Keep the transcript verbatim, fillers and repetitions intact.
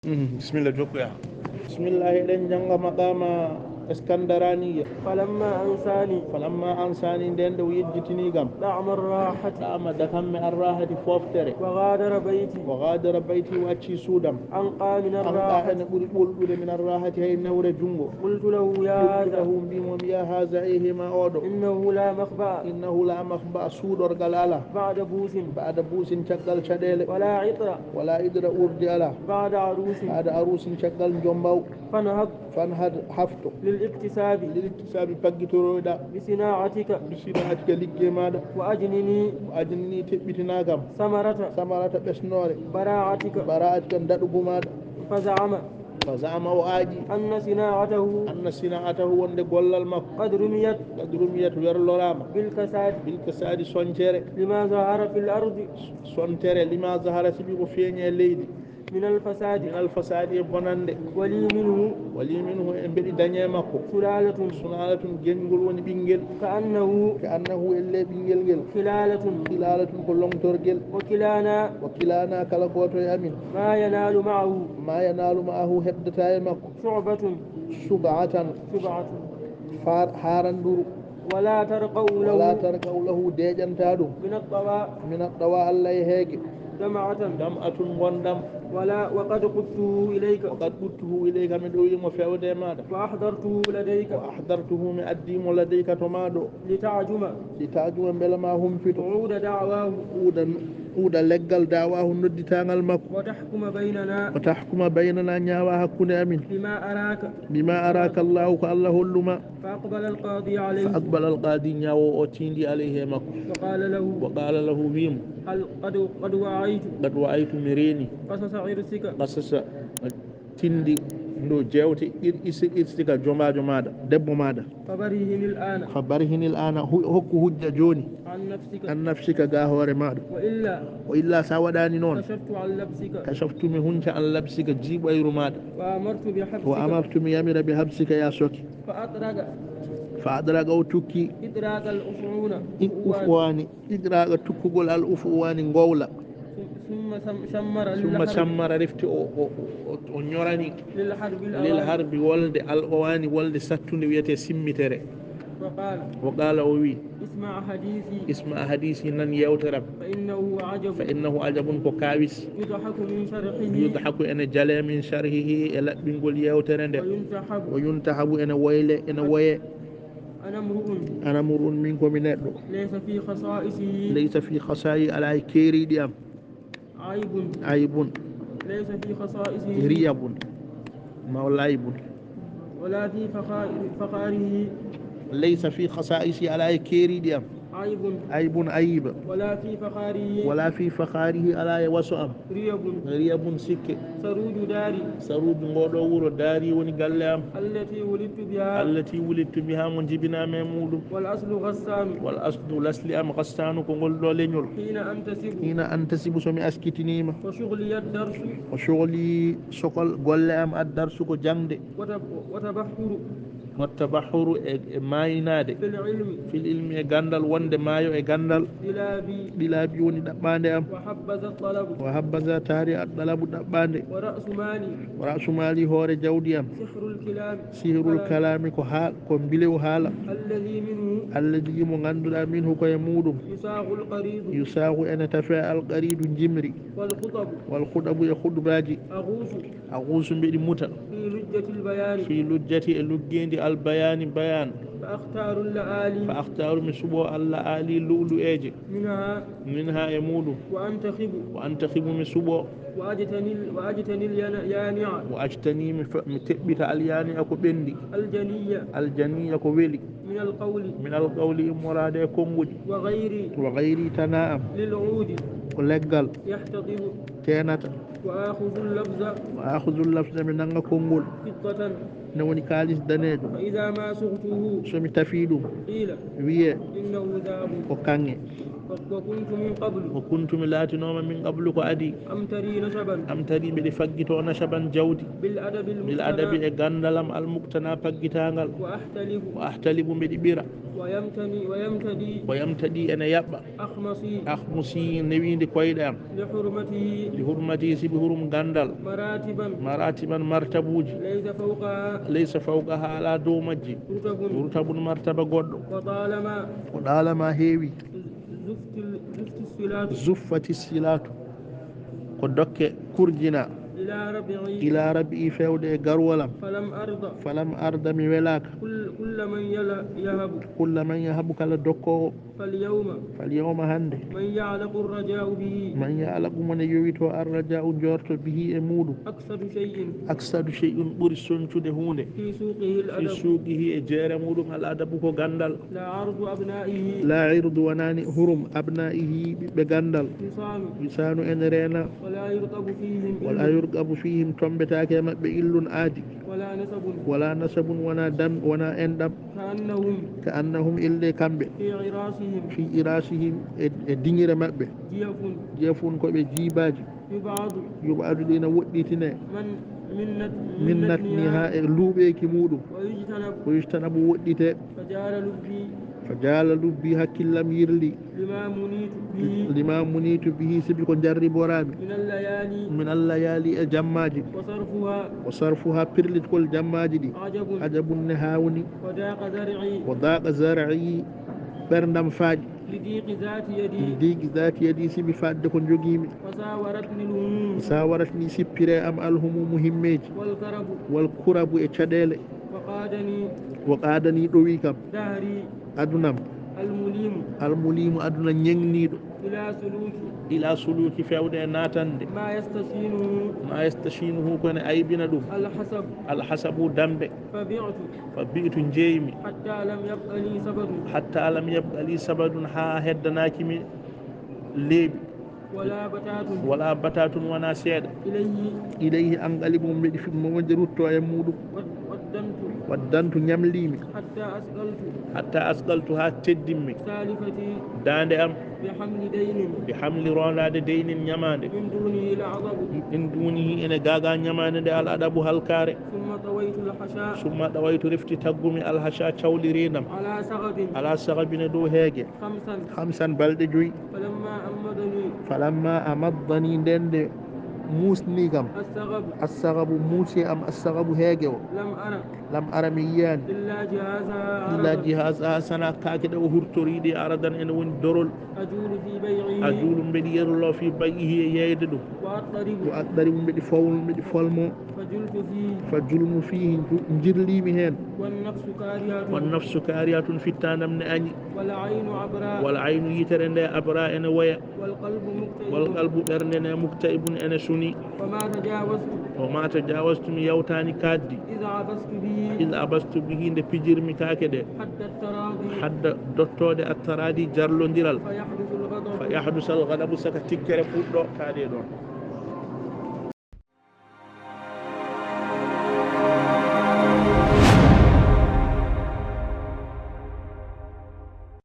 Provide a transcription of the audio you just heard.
Mhm, bismillah, jokkoya. Bismillah, eɗen jannga maqama Iskandaraniya. فلما أنساني Falamma ansani, nden nde o yejjitini kam. طعم الراحة Ɗama dakamme arrahati foftere. وغادر بيتي Wa gadara bayti, o acci suudam. أنقى من Anqa الراحة. Ene ɓuri ɓolɗude min arrahati hay newre jungo. قلت له: يا Qultu هذا lahu, mbimo mi, ya haza, ehe ma oɗo. إنه لا مخبأ Innahu la makhba, suuɗorgal ala. بعد بوس Ba'da busin, caggal caɗeele. ولا عطر Wala idra, urdi ala. بعد عروس Ba'da arusin, caggal jombaw. فانهض Fanhad, hafto. للاكتساب Lil iktisabi, paggitoroɗa. بصناعتك Bisinatika, ligge maɗa. وأجنني Ajinni, teɓɓitina kam. ثمرة Samarata, ɓesnore. براعتك Bara'atika, daɗugu maɗa. فزعم Fa za'ama, o aaji. أن صناعته Anna sina'atahu, wonde gollal makko. قد رميت Qad rumiyat, werlorama. بالكساد Bil kasadi, soncere. لما ظهر في الأرض Sontere, lima zahara, sibi ko feeñi e leydi. من الفساد Min al fasadi, e bonande. ولي منه Wali minhu, e mbeɗi dañe makko. سلالة Sunalatun, geñgol woni ɓinngel. كأنه Ka annahu, elle ɓinngel ngel. خلالة Khilalatun, ko longtorgel. وكلانا Wa kilana, kala gooto e amin. ما ينال معه Ma yanalu ma'ahu, heɓdata e makko. شعبة Sub'atan, شبعة far, haranduru. ولا ترقع Wala له tarqa'u lahu, deeƴanta ɗum. من الطوى Min addawa, Allah e heege. دمعة Dam'atun, ngonɗam. ولا وقد قدته إليك Wa qad qudtuhu ilayka, mi ɗowi mo fewde e maɗa. وأحضرته لديك Wa ahdartuhu, mi addi mo ladayka to maɗo. لتعجم Li ta'juma, mbela ma humpito. عود دعواه Uɗa, uɗa leggal da'wahu, nodditangal makko. وتحكم بيننا Wa tahkuma baynana, ñaawa hakkunde amin. بما أراك Bima araka Allahu, ko Allah holluma. فأقبل القاضي Fa عليه aqbala al qadi, ñaawo o tindi alayhi e makko. وقال له Wa qala lahu, wimo. هل قد قد وعيت Qad wa'aytu, mi reeni. قصص عرسك Qasasa, tindi ndo jewte ir-, isi-, irsika, jomajo maɗa, debbo maɗa. فبرهن الآن Fa barhinil ana, hu-, hokku hujja joni. عن نفسك An nafsika, ga hoore maɗa. وإلا O illa, sa waɗani noon. كشفت عن لبسك Kashaftu, mi hunca, an labsika, jiiɓayru maɗa. وأمرت بحبسك Wa amartu, mi yamira, bi habsika, ya soke. فأطرق Fa adraga, o tukki. إطراق الأفعون I-, ufuwani, idraga, tukkugol al ufuwani, ngowla. ثم سم- شمر Summa للحرب shammara, refti o, o, o, o ñorani. للحرب Lil الأوان harbi, wolde al owani, wolde sattunde wiyete simmitere. وقال Wa qala, o wi. اسمع حديثي Isma hadisi, nan yewteram. فإنه Fa عجب innahu ajabun, ko kawis. يضحك من شرحه Yudhaku, ene jale, min sharhihi, e laɓɓingol yewtere nde. وينتحب Wa yuntahabu, ene woyle, ene woye. أنا امرؤ Ana mur'un, min ko mi neɗɗo. ليس في خصائصه Laysa fi khasayi, ala e keeriɗi am. عيب Aybun, ليس في خصائصه riyabun, ma o laybun. ولا في فخا- فخاره Laysa fi khasaisi, ala e keeriɗi am. عيب Aybun, ayiba. ولا في فخاره Wala fi fakharihi, ala e waso am. ريب Riyabun, sikke. سروج داري Saruju, ngoɗo wuro, daari, woni galle am. التي ولدت بها Allati wulidtu biha, mo jibinami e muɗum. والأصل غسان Wal aslu, lasli am, ghassanu, ko ngol ɗo leñol. حين أنتسب Hina antasibu, so mi askitinima. وشغلي الدرس O sogli sokol golle am, ad darsu, ko jangde. وتب- وتبحر Wattabahuru, e, e maayinaade. في العلم Fil ilmi, e gandal, wonde maayo e gandal. بلابي Bilabi woni ɗaɓɓande am. وحبذا الطلب Wa habbaza, taari, ad dalabu, ɗaɓɓande. ورأس مالي Wa ra'su mali, hoore jawdi am. سحر الكلام Sihirul kalami, ko haal, ko mbilew haala. الذي منه Alladi, mo ganduɗa, minhu, ko e muɗum. يساغ القريض Yusaahu, ene tafe alqaridu, jimri. والخطب Wal khuɗabu, e khutbaji. أغوص Aghusu, mbeɗi muta. في لجة البيان Fi lujjati, e luggendi albayani, bayan. فأختار اللآلي Fa akhtaru, mi suɓo, alla ali, lu'lu'eje. منها Minha, e muɗum. وأنتخب Wa antakhibu, mi suɓo. وأجتني ال- وأجتني اليانع Wa ajtani, mi fa-, mi teɓɓita, alyani, ako ɓendi. الجني Aljani, ako weli. من القول Min alqawli, immorade e konguɗi. وغيري Wa ghayri, tana am. للعود Ko leggal يحتضن tenata. وآخذ اللفظ Wa akhudhu lafza, mi nanga konngol. فضة Ne woni kaalis daneejo. فإذا ما صغته So mi tafi ɗum, قيل wiye إنه ذهب ko kaŋŋe. وكنت من قبل. Wa kuntu, mi laatinooma, min qablu, ko adii. أمتري نشبا. Amtari, mbeɗi faggito, nashaban, jawdi. بالأدب المقتنى. Bil adabi, e ganndal am, al muqtana, paggitaangal. وأحتلب. Wa ahtalibu, mbeɗi ɓira. ويمتني، ويمتدي. Wa yamtadi, ene yaɓɓa. أخمصي. Akhmusi, newiindi koyɗe am. لحرمته. Li hurmati, sibi hurum ganndal. مراتبا. Maratiban, martabuuji. ليس فوقها. Laysa fawqaha, alaa dow majji. رتب. Rutabun, martaba goɗɗo. وطالما. Ko ɗaalama heewi. زفت ال-، زفت الصلات. Zuffati silatu. Ko dokke kurjina. إلى ربعي. Ila rabi'i, fewde e garwal am. فلم أرض. Falam arda, mi welaaka. كل، كل من يل-، يهب. Kulla man yahabu, kala dokkoowo. فاليوم. Fal yawma, hannde. من يعلق الرجاء به. Man ya'laqu, mo ne yowito, arraja'u, njorto, bihi, e muuɗum. أكسد شيء. Aksadu shay'un, ɓuri soñcude huunde. في سوقه Fi الأدب. Suuqihi, e jeere muuɗum, al adabu, ko ganndal. لا عرض أبنائه. La irdu, wonaani hurum, abnaihi, ɓiɓɓe ganndal. يصان. Yusaanu, ene reena. ولا يرقب فيهم Wala إلا. Yurqabu fihim, tommbetaake e maɓɓe illun, aadi. ولا نسب. Wala nasabun, wona dam-, wona enɗam. كأنهم. Ka annahum, ilde kamɓe. في عراشهم. Fi irasihim, e, e diŋire maɓɓe. جيف. Jefun, ko ɓe jiibaaji. يبعد. Yub'adu, ɗi ina woɗɗitine. من، من نت-، من Min natniha, نتنها. E luuɓeeki muuɗum. ويجتنب. Ko yujtanabu, woɗɗite. فجال لبي. Fa jaala lubbi, hakkillam yirli. لما منيت به. Lima munitu bihi, sibi ko jarriboraami. من الليالي. Min allayali, e jammaaji. وصرفها. Wa sarfuha, pirlitgol jammaaji ɗi. عجب. Ajabun, ne haawni. وضاق ذرعي. Wa daqa zar'i, ɓerndam faaƴi. لضيق ذات يدي. Li diqi zati yadi, sibi faaɗde ko njogiimi. وساورتني الهموم. Sawaratni, sippire am, alhumumu, himmeeji. والكرب. Wal kurabu, e caɗeele. وقادني. Wa qaadani, ɗowi kam. دهري. Adunam. المليم. Almulimu, aduna ñeŋniiɗo. إلى سلوك. Ila suluki, fewde e naatande. ما يستشينه. Ma yastashinuhu, ko ene aybina ɗum. الحسب. Alhasabu, dambe. فبعت. Fa bi'tu, njeeymi. حتى لم يبق لي سبد. Hatta lam yabqa li sabadun, haa heddanaaki mi leeɓi. ولا بتات. Wala batatun, wona seeɗa. إليه. Ilayhi anqalibu, mbeɗi fi-, mo wonde rutto e muuɗum. ود-، ودنت. Waddantu, ñamliimi. حتى أثقلت. Hatta asqaltu, haa teddimmi. سالفتي. Daande am. بحمل دين. Bi hamli, rondaade, deynin, ñamaande. من دونه العضب. Min dunihi, ene gaaga ñamaande nde, al adabu, halkaare. ثم طويت الحشا. Summa ɗawaytu, refti taggumi, alhaca, cawli reenam. على سغب. Ala sagabin, e dow heege. خمسا. Hamsan, balɗe joyi. فلما أمضني. Falamma amaddani, nden nde muusni kam. السغب. Assagabu, muusi am, assagabu, heege o. لم أر. Lam ara, mi yiyaani. إلا جهازها. Illa عرضا. Jihaza, sana kaake ɗe o hurtoriɗe, aradan, ene woni dorol. أجول في بيعه. Ajulu, mbeɗi yerlo, fi bay'ihi, e yeeyde ɗum. وأضطرب. Wa aqdaribu, mbeɗi fowlo, mbeɗi folmo. فجلت فيه. Fa julmu fihi, ju-, njirliimi heen. والنفس كارهة. Wan nafsu kaarihatun, fittaandam ne añi. والعين عبراء. Wal aynu, yitere nde, abra, ene woya. والقلب مكتئب. Wal qalbu, ɓernde nde, muktaibun, ene suni. وما تجاوزت. Wa ma tajawastu, mi yawtaani kaaddi. إذ عبثت به. Id abastu bihi, nde pijirmi kaake ɗe. حد التراضي. Hadda dottoode, attaradi, jarlondiral. فيحدث الغضب. Fa yahdusa al ghadabu, saka tikkere fuɗɗo, kaade ɗon.